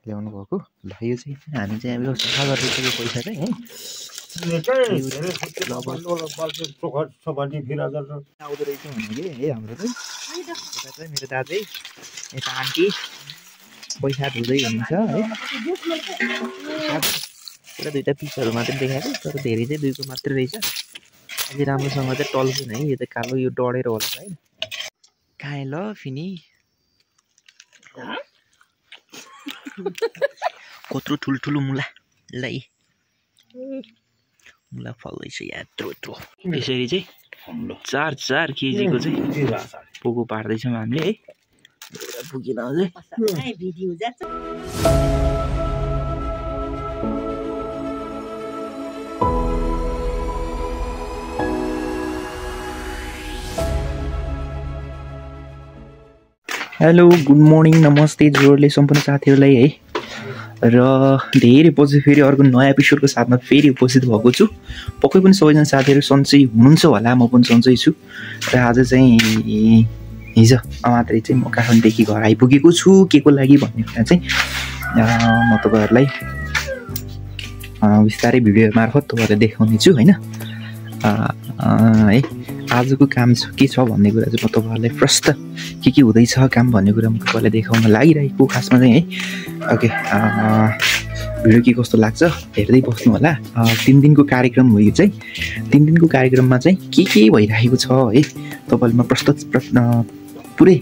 ल्याउनु भएको। ल यो चाहिँ हामी चाहिँ अब सफा गरिदिएको पैसा चाहिँ है आउँदो रहेछ भने है हाम्रो चाहिँ यता चाहिँ मेरो दाजु यता आन्टी पैसा धुँदै हुनुहुन्छ है। एउटा दुईवटा पिसहरू मात्रै देखाएको तर धेरै चाहिँ दुईको मात्रै रहेछ। अझै राम्रोसँग चाहिँ टल्केन है यो चाहिँ कालो यो डढेर होला है। खाएँ ल फिनी कत्रो ठुल्ठुलो मुला ल मुला फल्दैछ यत्रो यत्रो। यसरी चाहिँ 4 केजीको चाहिँ पोको पार्दैछौँ हामीले है। पुगेन अझै हेलो गुड मर्निङ नमस्ते जोडले सम्पूर्ण साथीहरूलाई है। र धेरै पछि फेरि अर्को नयाँ एपिसोडको साथमा फेरि उपस्थित भएको छु। पक्कै पनि सबैजना साथीहरू सन्चै हुनुहुन्छ होला, म पनि सन्चै छु। र आज चाहिँ हिजो मात्रै चाहिँ म काठमाडौँदेखि घर आइपुगेको छु। के को लागि भन्ने कुरा चाहिँ म तपाईँहरूलाई बिस्तारै भिडियो मार्फत तपाईँहरूलाई देखाउने छु होइन। है आजको काम के छ भन्ने कुरा चाहिँ म तपाईँहरूलाई प्रष्ट के हुँदैछ काम भन्ने कुरा म तपाईँलाई देखाउन लागिरहेको खासमा चाहिँ है। ओके भिडियो के कस्तो लाग्छ हेर्दै बस्नु होला। 3 दिनको कार्यक्रम हो यो चाहिँ। 3 दिनको कार्यक्रममा चाहिँ के भइरहेको छ है तपाईँलाई म प्रस्तुत पुरै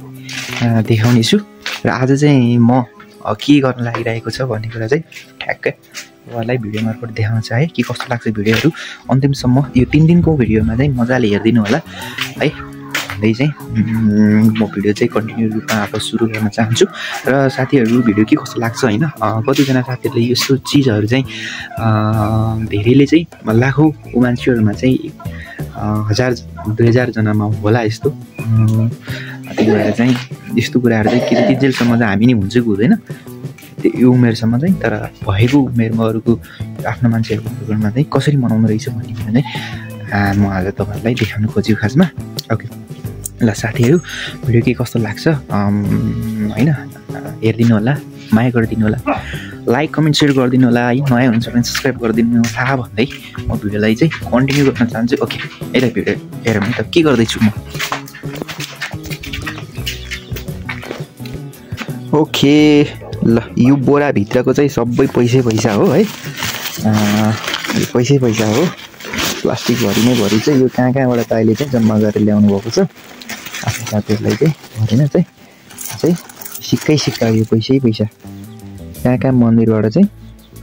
देखाउने छु। र आज चाहिँ म के गर्न लागिरहेको छ भन्ने कुरा चाहिँ ठ्याक्कै तपाईँलाई भिडियो मार्फत देखाउन चाहे। के कस्तो लाग्छ भिडियोहरू अन्तिमसम्म यो 3 दिनको भिडियोमा चाहिँ मजाले हेरिदिनु होला है। भन्दै चाहिँ म भिडियो चाहिँ कन्टिन्यू रूपमा अब सुरु गर्न चाहन्छु। र साथीहरू भिडियो के कस्तो लाग्छ होइन। कतिजना साथीहरूले यस्तो चिजहरू चाहिँ धेरैले चाहिँ लाखौँ मान्छेहरूमा चाहिँ 1000-2000 जनामा होला यस्तो। त्यही भएर चाहिँ यस्तो कुराहरू चाहिँ त्यति जेलसम्म चाहिँ हामी नै हुन्छ कि हुँदैन यो उमेरसम्म चाहिँ। तर भएको उमेरमा अरूको आफ्नो मान्छेहरूमा चाहिँ कसरी मनाउनु रहेछ भन्ने कुरा चाहिँ म आज तपाईँहरूलाई देखाउनु खोजेको खासमा। ओके ल साथीहरू भिडियो के कस्तो लाग्छ होइन हेरिदिनु होला, माया गरिदिनु होला, लाइक कमेन्ट सेयर गरिदिनु होला है। नयाँ हुनुहुन्छ भने सब्सक्राइब गरिदिनु होला भन्दै म भिडियोलाई चाहिँ कन्टिन्यू गर्न चाहन्छु। ओके यता भिडियो हेरौँ त के गर्दैछु म। ओके ल यो बोराभित्रको चाहिँ सबै पैसा हो है। पैसा हो। प्लास्टिक भरि नै भरि चाहिँ यो कहाँबाट त अहिले चाहिँ जम्मा गरेर ल्याउनु भएको छ आफ्नो साथीहरूलाई चाहिँ भरेन चाहिँ सिक्का यो पैसा कहाँ मन्दिरबाट चाहिँ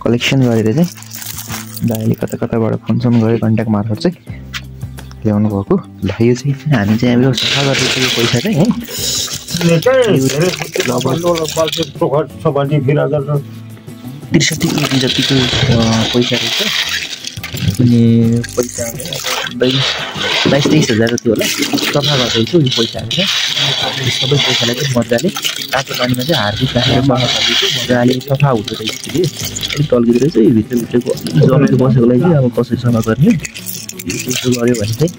कलेक्सन गरेर चाहिँ दाइले कताबाट फोनसोन गरेर कन्ट्याक्ट मार्फत चाहिँ ल्याउनु भएको। ल यो चाहिँ हामी चाहिँ अब सफा गरेको यो पैसा चाहिँ है 63 केजी जतिको पैसा रहेछ। अनि पैसा 22-23 हजार जति होला सफा गर्दैछु यो पैसाहरू चाहिँ। सबै पैसालाई चाहिँ मजाले तातो पानीमा चाहिँ हार्दिक राखेर सफा गर्दैछु। मजाले सफा हुँदो रहेछ कि अलिक टल्किँदो रहेछ यो भित्रको जमेको बसेकोलाई चाहिँ अब कसरी सफा गर्ने यसो गऱ्यो भने चाहिँ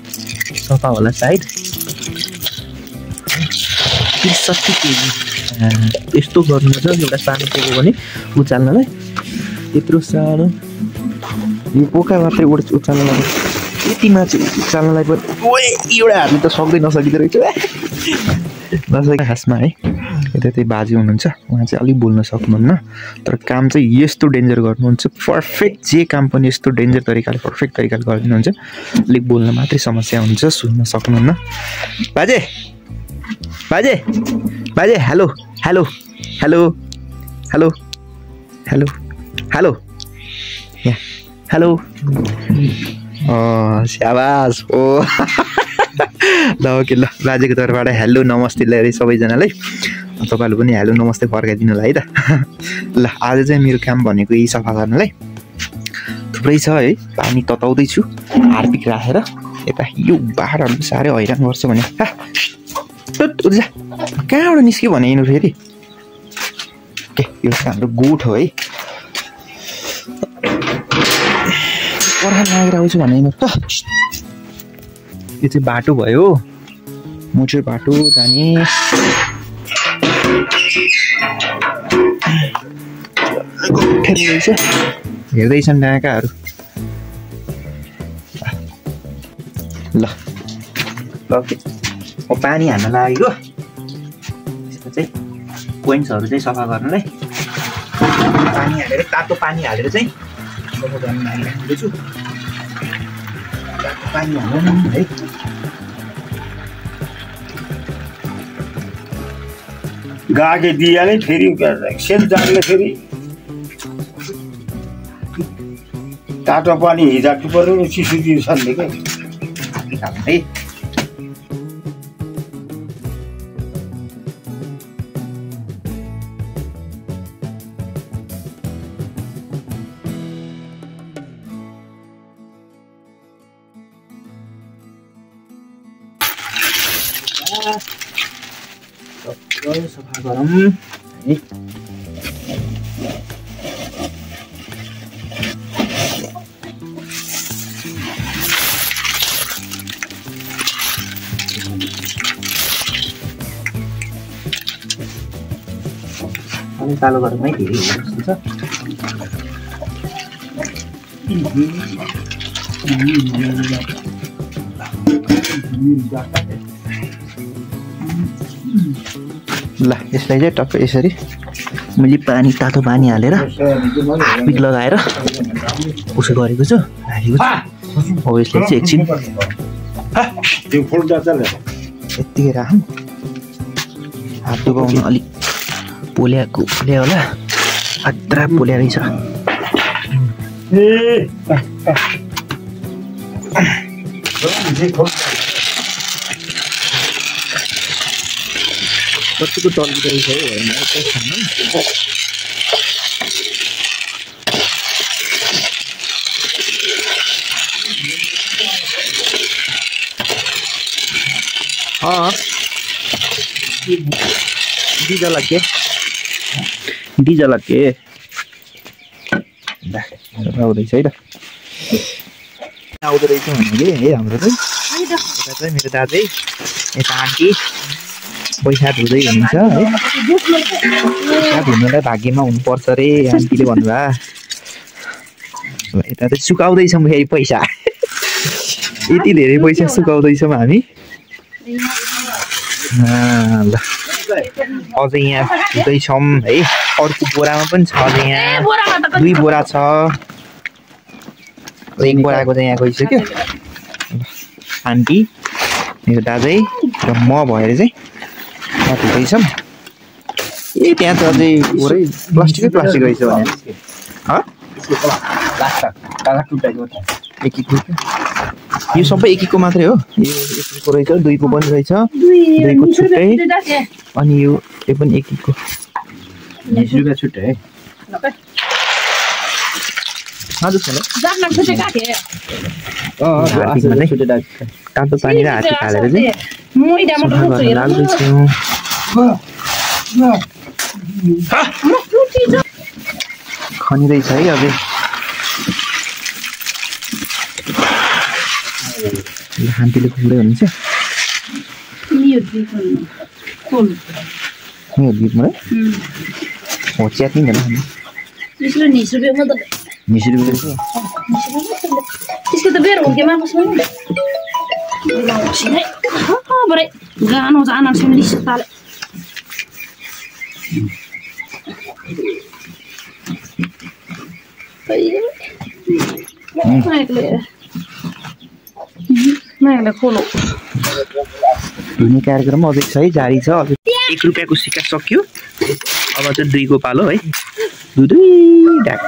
सफा होला सायद। 63 केजी यस्तो गर्नुपर्छ एउटा सानो पोको पनि उचाल्नलाई। यत्रो सानो यो पोका मात्रै उचाल्नलाई यतिमा चाहिँ उचाल्नलाई पनि एउटा हातले त नसकिँदो रहेछ नसकेको खासमा है। यता चाहिँ बाजे हुनुहुन्छ उहाँ चाहिँ अलिक बोल्न सक्नुहुन्न तर काम चाहिँ यस्तो डेन्जर गर्नुहुन्छ पर्फेक्ट। जे काम पनि यस्तो डेन्जर तरिकाले पर्फेक्ट तरिकाले गरिदिनुहुन्छ। अलिक बोल्न मात्रै समस्या हुन्छ सुन्न सक्नुहुन्न। बाजे हेलो या हेलो स्याबास ओ ल ओके ल बाजेको तर्फबाट हेलो नमस्ते ल सबैजनालाई। तपाईँहरू पनि हेलो नमस्ते फर्काइदिनु होला है त। ल आज चाहिँ मेरो काम भनेको यही सफा गर्नलाई थुप्रै छ है। पानी तताउँदैछु हार्पिक राखेर। यता यो बाह्रहरू साह्रै हैरान गर्छ भने कहाँबाट निस्क्यो भने यिनीहरू फेरि। ओके यो चाहिँ हाम्रो गोठ हो है। पर्खा लागेर आउँछु भने यिनीहरू यो चाहिँ बाटो भयो मोटर बाटो जाने। रहेछ हेर्दैछन् नाकाहरू ल म पानी हाल्न लागेको यसको चाहिँ पोइन्ट्सहरू चाहिँ सफा गर्नलाई पानी हालेर तातो पानी हालेर चाहिँ सफा गर्न लागिरहेको छु तातो पानी हाल्नु है गाके दिइहाले फेरि सेल जान्ने फेरि तातो पानी हिजाक्नु पर्यो चिसो चिसो छन्ने क्या है सफा गरौँ है कालो गरौँ है धेरै जस्तो छ ल यसलाई चाहिँ टक्क यसरी मैले पानी तातो पानी हालेर पिक लगाएर उसो गरेको छु राखेको छु अब यसलाई चाहिँ एकछिन यत्तिकै राखौँ हात दुखाउन अलिक पोल्या होला अत्रा पोल्या रहेछ कतिको टल्किँदो रहेछ है डिजल के आउँदैछ है त आउँदो रहेछ भनेको है हाम्रो चाहिँ यता चाहिँ मेरो दाजु यता आन्टी पैसा धुँदै हुनुहुन्छ है पैसा धुनुलाई भाग्यमा हुनुपर्छ अरे आन्टीले भन्नुभयो यता चाहिँ सुकाउँदैछौँ फेरि पैसा यति धेरै पैसा सुकाउँदैछौँ हामी ल अझै यहाँ धुँदैछौँ है अर्को बोरामा पनि छ अझै यहाँ 2 बोरा छ 1 बोराको चाहिँ यहाँ गइसक्यो आन्टी मेरो दाजै र म भएर चाहिँ धुँदैछौँ ए त्यहाँ त अझै पुरै प्लास्टिकै प्लास्टिक रहेछ भने यो सबै एकको मात्रै हो यो एकको रहेछ 2को पनि रहेछ 2को छुट्टै अनि यो पनि एकको 20 रुपैयाँ छुट्टै है तातो पानी र हाती हालेर चाहिँ लाग्दैछौँ खनिँदैछ है अझै आन्टीले खुल्दै हुनुहुन्छ हो च्यात्नी झन् 20 रुपैयाँ त्यसको त बेर हो के मार्क्स पनि बरे गानो जान लिस ताले मैले खोलो धुने कार्यक्रम अझै छ है जारी छ 1 रुपैयाँको सिक्का सक्यो अब चाहिँ 2 को पालो है दुई ढाक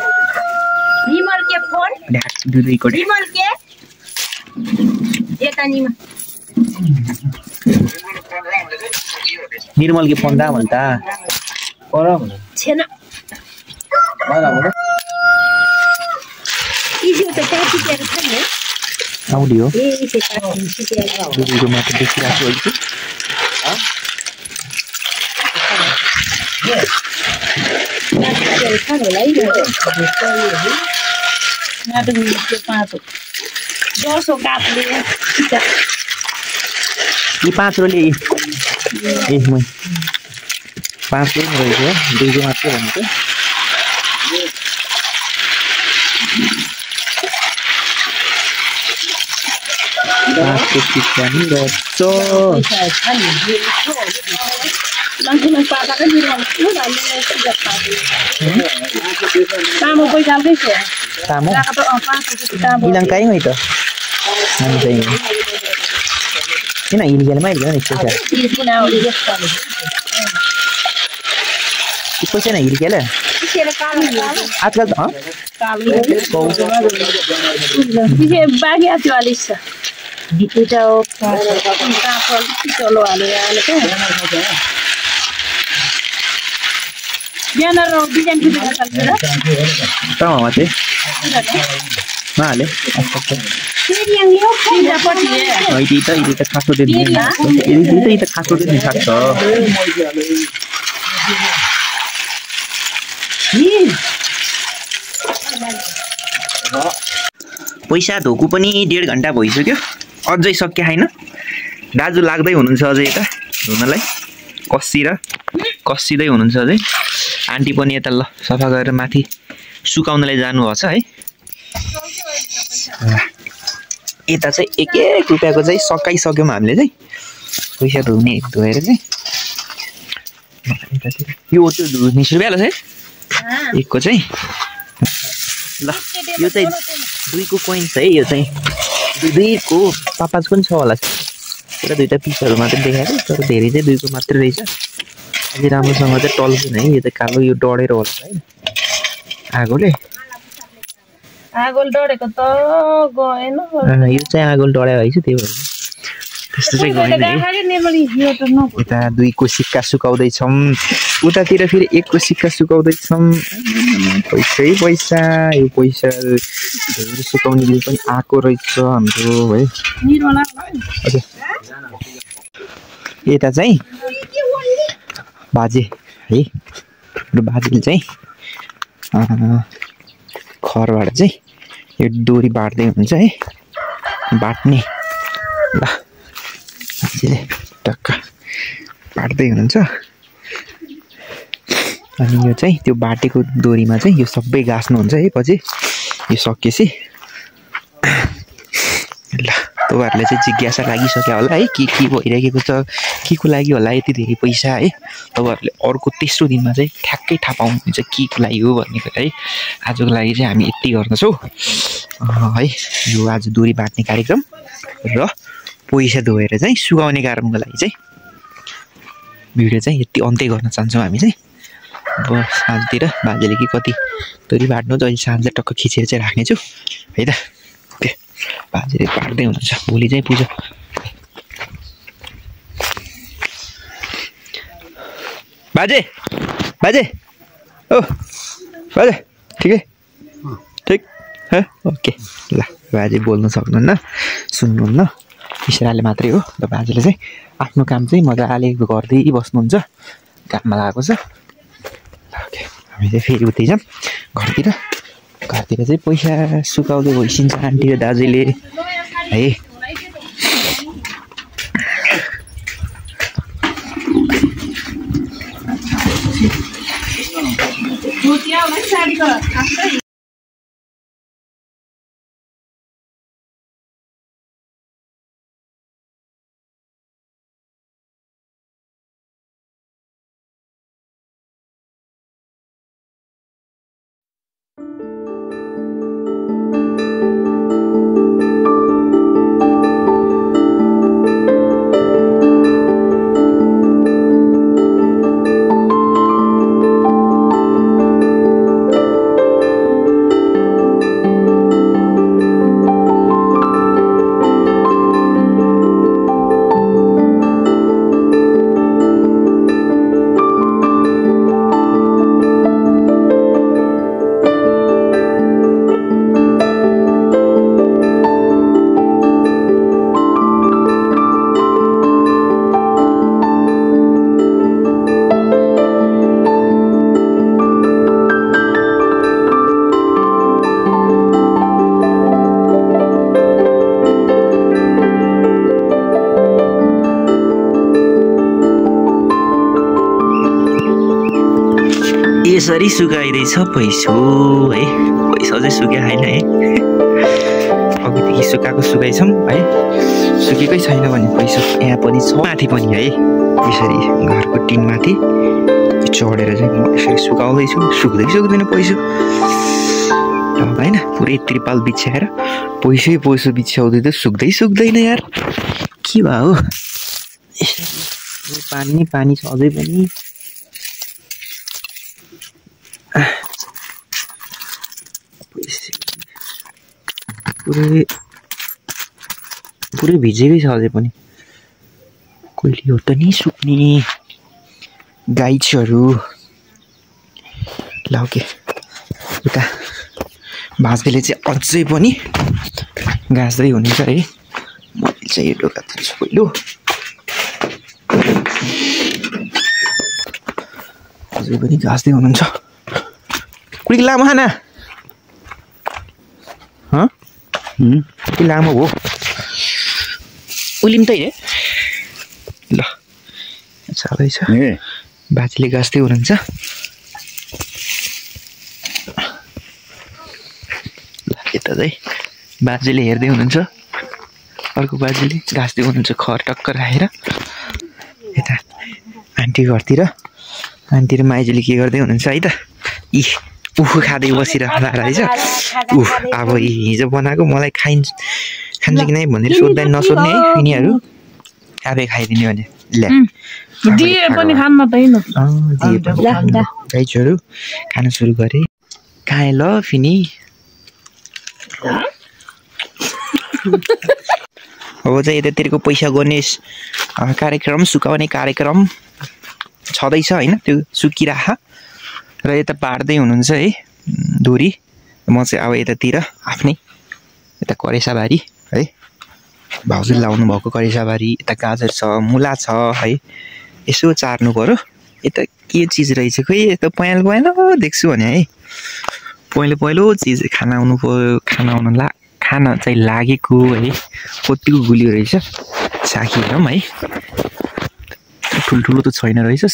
निमल के फोन ढाक दुई को निमल के यता निमल निर्मल के फोन दाम भन्दा पर छैन इजी त काटी दिएर छ नि आउँदियो ए चाहिँ काटी दिएर दुईको मात्र देखिरहेको अहिले ये 5 रोले ए मै 5 रोले रहेछ दुईको मात्र भनेको बाँसको सिक्का नि रहेछ मान्छेलाई पाकाकै बिरुवा तामो पैसाकै छ तामो तामो इलाङ काहीँ है त हामी चाहिँ किन हिलगेलमा हिलगेल नि पैसा पैसा न हिलगेल आजकल त बाँकी थियो अलिक छ चलो हालेको बिहान डिजाइन तामामा चाहिँ नहाले यदि त खासो देख्ने यदि त खासो देख्ने सक्छ पैसा धोको पनि 1.5 घण्टा भइसक्यो अझै सके छैन दाजु लाग्दै हुनुहुन्छ अझै यता धुनलाई कसिँदै हुनुहुन्छ अझै आन्टी पनि यता ल सफा गरेर माथि सुकाउनलाई जानुभएको छ है यता चाहिँ 1-1 रुपियाँको चाहिँ सकाइसक्यौँ हामीले चाहिँ पैसा धोएर चाहिँ यो त्यो 20 रुपियाँ ल चाहिँ एकको चाहिँ ल यो चाहिँ 2 को कोइन छ है यो चाहिँ 2 को 5 पनि छ होला एउटा दुईटा पिसहरू मात्रै देखाएको तर धेरै चाहिँ 2 को मात्रै रहेछ अलि राम्रोसँग चाहिँ टल्केन है यो चाहिँ कालो यो डढेर होला है आगोले डढेको त गएन यो चाहिँ आगोले डढायो है त्यही भएर त्यस्तो चाहिँ गएन है यता 2 को सिक्का सुकाउँदैछौँ उतातिर फेरि 1 को सिक्का सुकाउँदैछौँ पैसा यो पैसा धेरै सुकाउने बिल पनि आएको रहेछ हाम्रो है हजुर यता चाहिँ बाजे है बाजेले चाहिँ खरबाट चाहिँ यो डोरी बाट्दै हुन्छ है बाट्ने ल बाजेले टक्क बाट्दै हुनुहुन्छ अनि यो चाहिँ त्यो बाटेको डोरीमा चाहिँ यो सबै गाँस्नुहुन्छ है पछि यो सकेपछि ल तपाईँहरूले चाहिँ जिज्ञासा लागिसक्यो होला है के भइरहेको छ के को लागि होला यति धेरै पैसा है तपाईँहरूले अर्को तेस्रो दिनमा चाहिँ ठ्याक्कै थाहा पाउनुहुन्छ के को लागि हो भन्ने कुरा है आजको लागि चाहिँ हामी यति गर्दछौँ है यो आज डोरी बाट्ने कार्यक्रम र पैसा धोएर चाहिँ सुकाउने कार्यक्रमको लागि चाहिँ भिडियो चाहिँ यति अन्त्य गर्न चाहन्छौँ हामी चाहिँ अब साँझतिर बाजेले कि कति डोरी बाट्नु चाहिँ अहिले साँझ टक्क खिचेर चाहिँ राख्नेछु है त बाजेले बाट्दै हुनुहुन्छ भोलि चाहिँ पूजा बाजे ओ बाजे ठिकै ठिक ओके ल बाजे बोल्नु सक्नुहुन्न सुन्नुहुन्न इसाराले मात्रै हो र बाजेले चाहिँ आफ्नो काम चाहिँ मजाले गर्दै बस्नुहुन्छ काममा लागेको छ ओके हामी चाहिँ फेरि उतै जाऊँ घरतिर चाहिँ पैसा सुकाउँदै भइसिन्छ आन्टी र दाजुले है कसरी सुकाइदैछ पैसो है पैसा चाहिँ सुक्या छैन है अघिदेखि सुकाइछौँ है सुकेकै छैन भने पैसा यहाँ पनि छ माथि पनि है यसरी घरको टिनमाथि चढेर चाहिँ म यसरी सुकाउँदैछु सुक्दैन पैसा होइन पुरै त्रिपाल बिछ्याएर पैसो बिछ्याउँदै त सुक्दैन यार के भयो यसरी पानी छ अझै पनि पुरै भिजेकै छ अझै पनि कहिले हो त नि सुक्ने गाइचहरू ल के उता भाँच्दैले चाहिँ अझै पनि गाँच्दै हुनुहुन्छ है मैले चाहिँ यो ढोका दिन्छु पहिलो अझै पनि गाँच्दै हुनुहुन्छ कुनै लामो खाना के लामो हो उलिम त रे ल चल्दैछ बाजेले गाँच्दै हुनुहुन्छ यता चाहिँ बाजेले हेर्दै हुनुहुन्छ अर्को बाजेले गाँच्दै हुनुहुन्छ खर टक्कर राखेर यता आन्टी घरतिर आन्टी र माइजूले के गर्दै हुनुहुन्छ है त उखु खाँदै बसिरहँदा रहेछ अब हिजो बनाएको मलाई खान्छ कि नै भनेर सोध्दा नसोध्ने है यिनीहरू आफै खाइदिने भने गाइजहरू खान सुरु गरे खाएँ ल फिनी अब चाहिँ यतातिरको पैसा गर्ने कार्यक्रम सुकाउने कार्यक्रम छँदैछ होइन त्यो सुकिराख र यता पार्दै हुनुहुन्छ है धुरी म चाहिँ अब यतातिर आफ्नै यता करेसाबारी है भाउजूले लाउनु भएको करेसाबारी यता गाजर छ मुला छ है यसो चार्नु पर्यो यता के चिज रहेछ खोइ यता पहेँलो देख्छु भने है पहेँलो चिज खाना चाहिँ लागेको है कतिको गुलियो रहेछ साखी हेरौँ है ठुल्ठुलो त छैन रहेछ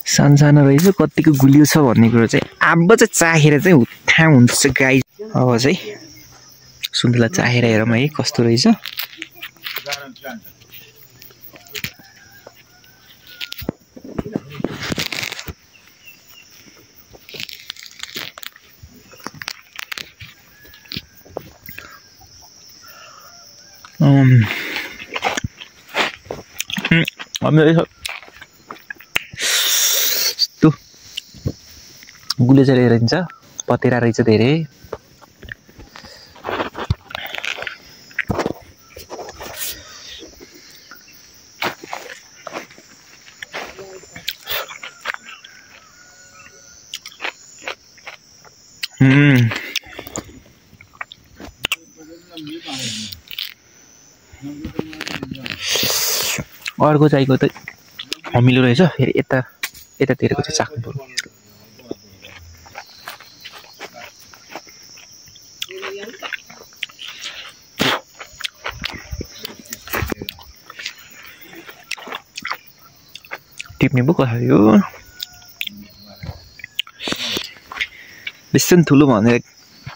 सानो रहेछ कतिको गुलियो छ भन्ने कुरो चाहिँ अब चाहिँ चाखेर चाहिँ थाहा हुन्छ गाई अब चाहिँ सुन्तला चाखेर हेरौँ है कस्तो रहेछ यस्तो गुले चाहिँ रहन्छ पतेरा रहेछ धेरै अर्को चाहिएको त अमिलो रहेछ फेरि यतातिरको चाहिँ चाख्नु पर्यो टिप्ने पो कसरी हो बेसी ठुलो भनेर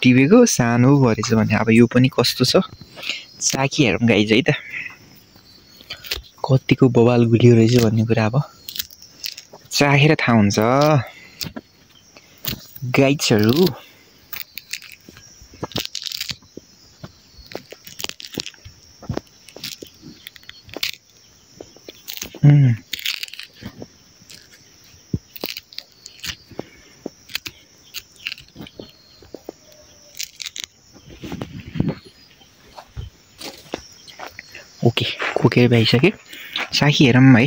टिपेको सानो भएछ भने अब यो पनि कस्तो छ चाखी हेरौँ गाइज है त कतिको बवाल गुलियो रहेछ भन्ने कुरा अब चाखेर थाहा हुन्छ गाइजहरू ओके खोकेर भइसक्यो साखी हेरौँ है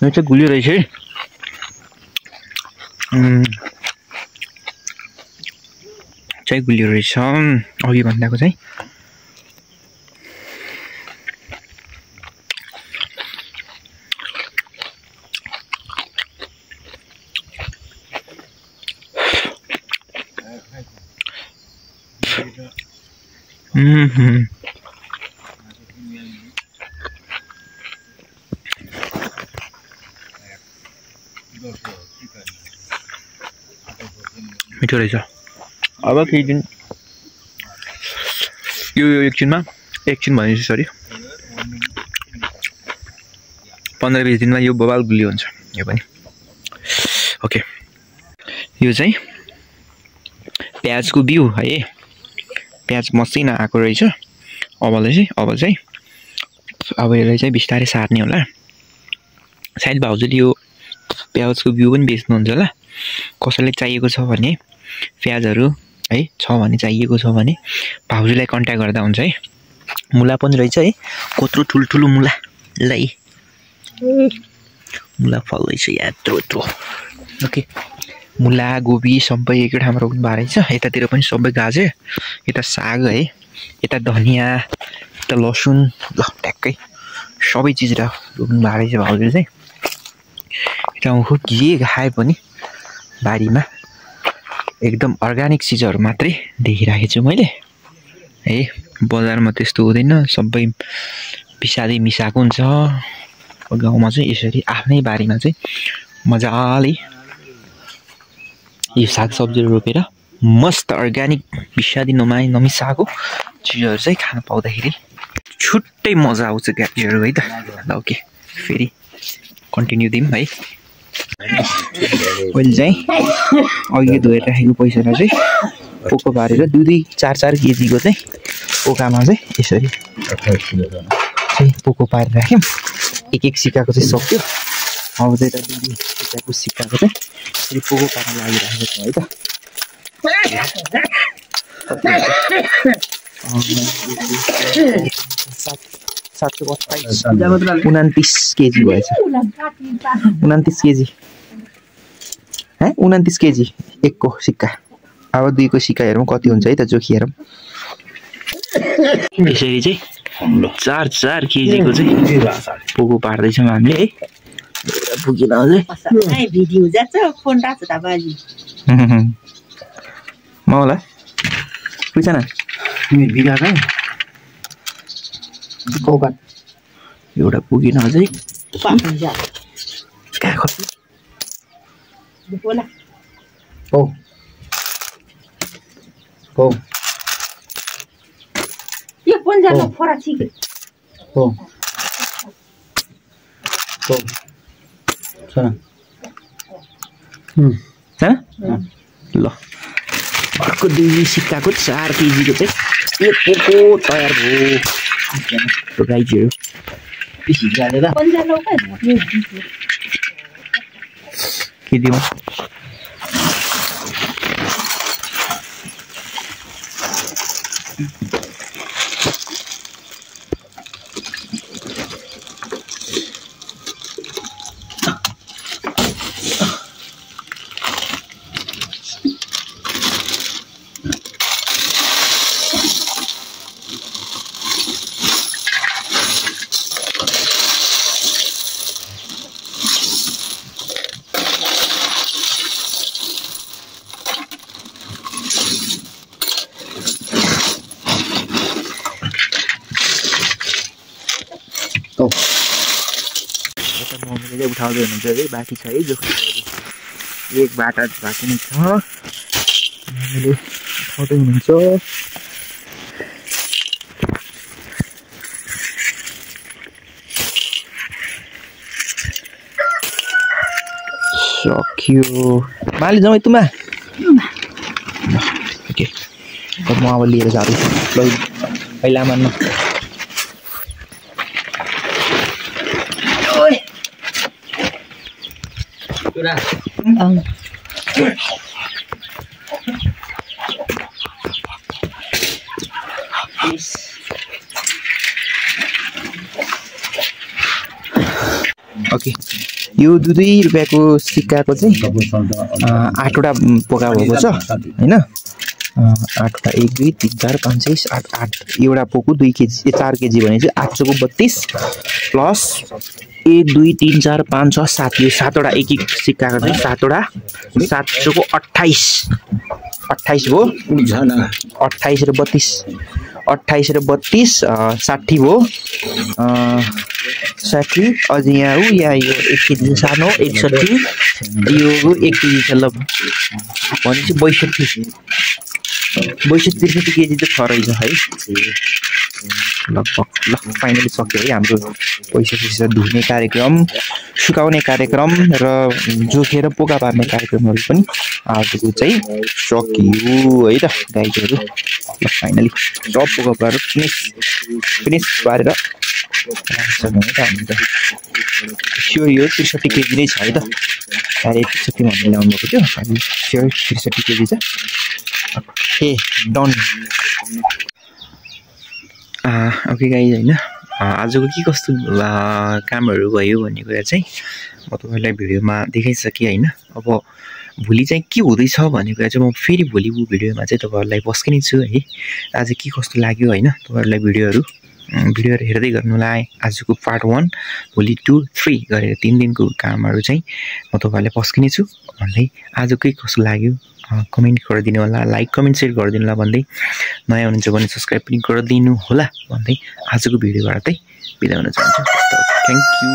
यो चाहिँ गुलियो रहेछ है चाहिँ गुलियो रहेछ अघि भन्दाको चाहिँ मिठो रहेछ। अब केही दिन यो एकछिन भनेपछि सरी 15-20 दिनमा यो बबाल गुलियो हुन्छ यो पनि। ओके, यो चाहिँ प्याजको बिउ है। प्याज मसिनो आएको रहेछ। अब चाहिँ यसलाई चाहिँ बिस्तारै सार्ने होला। सायद भाउजूले यो प्याजको बिउ पनि बेच्नुहुन्छ होला। कसैलाई चाहिएको छ भने प्याजहरू है छ भने चाहिएको छ भने भाउजूलाई कन्ट्याक्ट गर्दा हुन्छ है। मुला पनि रहेछ है, कत्रो ठुल्ठुलो मुला लै मुला फल्दैछ यत्रो। ओके, मुला गोबी सबै एकै ठाउँमा रोप्नु भएको रहेछ। यतातिर पनि सबै गाजर, यता साग है, यता धनियाँ, यता लसुन, ल ट्याक्कै सबै चिज रोप्नु भएको रहेछ भाउजूले चाहिँ। यता के खाए पनि बारीमा एकदम अर्ग्यानिक चिजहरू मात्रै देखिराखेको छु मैले है। बजारमा त्यस्तो हुँदैन, सबै पिसादी मिसाएको हुन्छ। गाउँमा चाहिँ यसरी आफ्नै बारीमा चाहिँ मजाले यो सागसब्जीहरू रोपेर मस्त अर्ग्यानिक पिसादी नमिसाएको चिजहरू चाहिँ खान पाउँदाखेरि छुट्टै मजा आउँछ गाईहरू है त। ल ओके, फेरि कन्टिन्यू दिउँ है। अहिले चाहिँ अघि धोएर राखेको पैसालाई चाहिँ पोको पारेर 2-4 केजीको चाहिँ पोकामा चाहिँ यसरी चाहिँ पोको पारेर राख्यौँ। एक सिक्काको चाहिँ सक्यो। अब चाहिँ 2 सिक्काको सिक्काको चाहिँ फेरि पोको पार्न लागिरहेको छ है त। 29 केजी भएछ। 29 केजी 29 केजी एकको सिक्का। अब 2को सिक्का हेरौँ कति हुन्छ है त, जोखी हेरौँ। यसरी चाहिँ 4 केजीको चाहिँ पोको पार्दैछौँ हामीले है। पुगेन अझै मलाई पुग्छ एउटा पुगेन अझै। यो पन्जाबको फरा ठीक हो ल अर्को 2 सिक्काको 4 केजीको चाहिँ यो पोको तयार भयो गाईहरू। के दिउँ मम्मीले चाहिँ उठाउँदै हुनुहुन्छ है। बाँकी छ है जो एक बाटा बाँकी नै छ, मम्मीले उठाउँदै हुनुहुन्छ। सक्यो माले जाउँ तुमा। ओके, म अब लिएर जाँदैछु ल पहिला मान्नु। ओके, यो 2 रुपियाँको सिक्काको चाहिँ 8वटा पोका भएको छ हैन। 8वटा 1 2 3 4 5 6 7 8 एउटा पोको 2 केजी 4 केजी भने चाहिँ 832 प्लस 1 2 3 4 5 6 7 यो 7वटा एक सिक्काको चाहिँ 7वटा 7 को 28 भयो। 28 र 32 28 र 32 60 भयो 60 अझ यहाँ ऊ यहाँ यो 1 केजी सानो 61 यो 1 केजी छ ल भनेपछि 62 केजी चाहिँ छ रहेछ है लगभग ल फाइनली सक्यो है हाम्रो पैसा धुने कार्यक्रम सुकाउने कार्यक्रम र जोखेर पोका पार्ने कार्यक्रमहरू पनि आजको चाहिँ सकियो है त गाइजहरू ल फाइनली सब पोका पारेर फिनिस पारेर सक्नु है त हामी त स्योर यो 63 केजी नै छ है त अरे 63 भन्ने ल्याउनु भएको थियो हामी स्योर 63 केजी छ ओके डन ओके गाइज हैन आजको के कस्तो कामहरू भयो भन्ने कुरा चाहिँ म तपाईहरुलाई भिडियोमा देखाइसकेँ हैन अब भोलि चाहिँ के हुँदैछ भन्ने कुरा चाहिँ म फेरि भोलि भिडियोमा चाहिँ तपाईहरुलाई पस्किने छु है आज के कस्तो लाग्यो हैन तपाईहरुलाई भिडियोहरू हेर्दै गर्नुलाई आजको पार्ट 1 भोलि 2 3 गरेर 3 दिनको कामहरू चाहिँ म तपाईहरुलाई पस्किने छु भन्दै आजकै कस्तो लाग्यो कमेन्ट गरिदिनु होला लाइक कमेन्ट शेयर गरिदिनु होला भन्दै नयाँ हुनुहुन्छ भने सब्स्क्राइब पनि गरिदिनु होला भन्दै आजको भिडियोबाट चाहिँ बिदा हुन चाहन्छु थ्यांक यू